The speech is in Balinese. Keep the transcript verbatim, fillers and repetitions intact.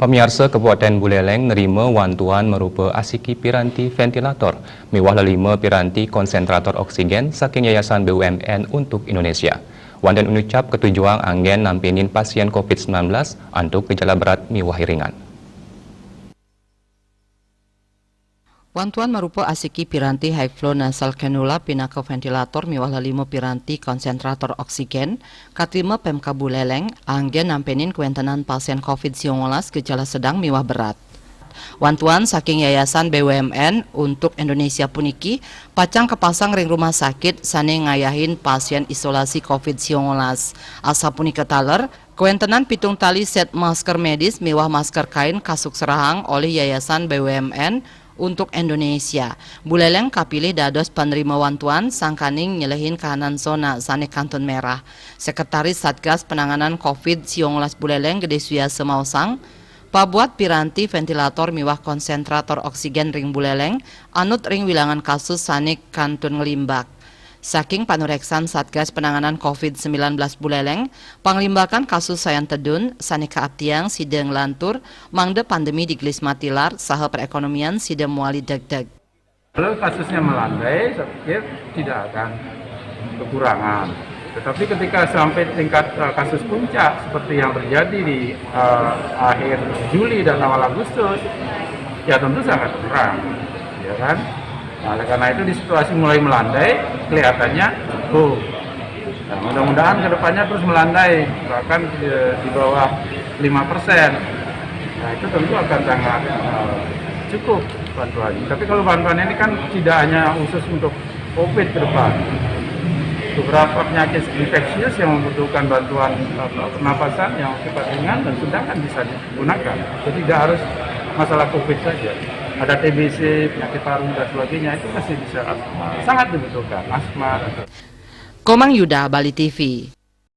Pamiarsa, Kabupaten Buleleng nerima wantuan marupa asiki piranti ventilator miwah lelima piranti konsentrator oksigen saking Yayasan B U M N untuk Indonesia. Wantuan inucap katujuang anggén nampénin pasien covid sembilan belas antuk gejala berat miwah ringan. Wantuan marupa asiki piranti high flow nasal cannula pinaka ventilator miwah lelima piranti konsentrator oksigen katrima Pemkab Buleleng anggén nampénin kawéntenan pasien covid siang welas gejala sedang miwah berat. Wantuan saking Yayasan B U M N untuk Indonesia puniki pacang kapasang ring rumah sakit sané ngayahin pasien isolasi covid siang welas. Asapunika taler, kawéntenan pitung tali sét masker medis miwah masker kain kasukserahang olih Yayasan B U M N untuk Indonesia Buleleng kapilih dados panerima wantuan sangkaning nyelehin kahanan zona sané kantun merah. Sekretaris Satgas Penanganan covid siang welas Buleleng Gede Suyasa maosang, pabuat piranti ventilator miwah konsentrator oksigen ring Buleleng anut ring wilangan kasus sané kantun nglimbak. Saking panuréksan Satgas Penanganan covid sembilan belas Buleleng, panglimbakan kasus sayan tedun sané kaaptiang sida nglantur mangda pandemi digelis matilar saha perekonomian sida mawali degdeg. Kalau kasusnya melandai, saya pikir tidak akan kekurangan. Tetapi ketika sampai tingkat eh, kasus puncak seperti yang terjadi di eh, akhir Juli dan awal Agustus, ya tentu sangat kurang, ya kan? Nah, oleh karena itu di situasi mulai melandai, kelihatannya cukup. Nah, mudah-mudahan ke depannya terus melandai, bahkan di, di bawah lima persen. Nah, itu tentu akan sangat eh, cukup bantuannya. Tapi kalau bantuan ini kan tidak hanya khusus untuk covid ke depan. Beberapa penyakit infeksius yang membutuhkan bantuan eh, pernapasan yang sifat ringan dan sedang kan bisa digunakan. Jadi tidak harus masalah covid saja. Ada T B C, penyakit paru dan sebagainya itu masih bisa sangat dibutuhkan. Asma. Komang Yuda, Bali T V.